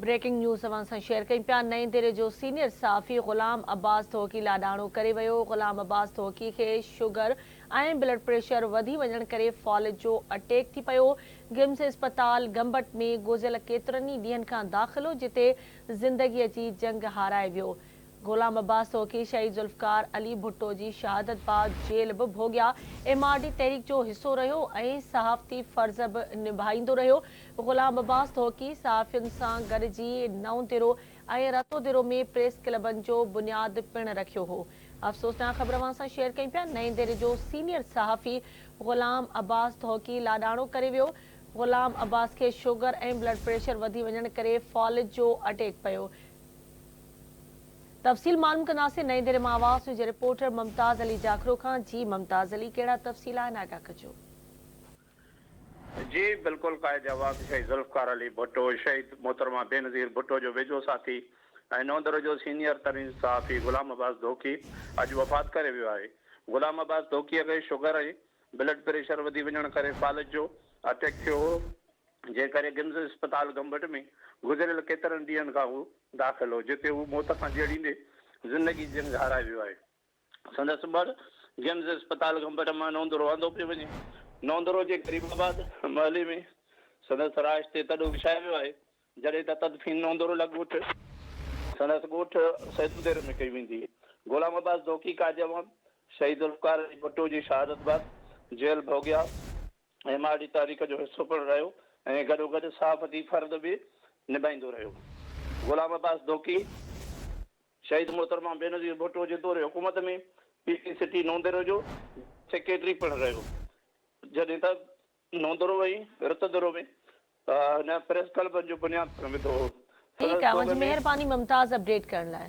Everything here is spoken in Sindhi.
بريڪنگ نيوز اوهان سان شيئر ڪيون پيا نئين ديري جو سينيئر صحافي غلام عباس ڌوڪي لاڏاڻو ڪري ويو غلام عباس ڌوڪي کي شگر ۽ بلڊ پريشر وڌي وڃڻ ڪري فالج جو اٽيڪ ٿي پيو گمس اسپتال گمبٽ ۾ گذريل ڪيترن ئي ڏينهن کان داخل هو جتي زندگي جي جنگ هارائي ويو غلام عباس توڪي شهيد ذوالفقار علي ڀٽو جي شهادت بعد جيل به ڀوڳيا، ايم آر ڊي تحريڪ جو حصو رهيو ۽ صحافتي فرض به نڀائيندو رهيو. غلام عباس توڪي صحافين سان گڏجي نئون ديرو ۽ رتو ديرو ۾ پريس ڪلبن جو بنياد پڻ رکيو هو. افسوسناڪ خبر اوهان سان شيئر ڪيون پيا، نئين ديري جو سينيئر صحافي غلام عباس ڌوڪي لاڏاڻو ڪري ويو. غلام عباس کي شگر ۽ بلڊ پريشر وڌي وڃڻ ڪري فالج جو اٽيڪ پيو. تفصيل معلوم ڪنداسين نئين ديري مان آواز نيوز جي رپورٽر ممتاز علي جاکرو کان جي ممتاز علي ڪهڙا تفصيل آهن آگاهه ڪجو. جي بلڪل قائد عوام شهيد ذوالفقار علي ڀٽو شهيد محترمه بينظير ڀٽو جو ويجهو ساٿي ۽ نوندرو جو سينيئر ترين صحافي غلام عباس ڌوڪي اڄ وفات ڪري ويو آهي غلام عباس ڌوڪي کي شگر ۽ بلڊ پريشر وڌي وڃڻ ڪري فالج جو اٽيڪ ٿيو هو، جنهن ڪري گمز اسپتال گمبٽ ۾ گذريل ڪيترن ڏينهن کان هو داخل هو، جتي هو موت کان جهيڙيندي زندگي جي جنگ هارائي ويو آهي. سندس مڙ گمز اسپتال گمبٽ مان نوندرو آندو پيو وڃي. نوندرو جي غريب آباد محلي ۾ سندس رهائش تي تڏو وڇايو ويو آهي، جڏهن ته تدفين نوندرو لڳ ڳوٺ سندس ڳوٺ سيدوديرو ۾ ڪئي ويندي. غلام عباس ڌوڪي قائد عوام شهيد ذوالفقار علي ڀٽو جي شهادت بعد جيل ڀوڳيا، ايم آر ڊي تحريڪ جو حصو پڻ رهيو ۽ گڏوگڏ صحافتي فرض به نڀائيندو رهيو. غلام عباس ڌوڪي شهيد محترمه بينظير ڀٽو جي دور حڪومت ۾ پي پي سٽي نونديرو جو سيڪريٽري پڻ رهيو. جڏهن ته نوندرو ۽ رتدرو ۾ هن پريس ڪلبن جو بنياد پڻ وڌو هو. ٺيڪ سندس آهي اوهان دور جي ۾. مهرباني ممتاز اپڊيٽ ڪرڻ لاء.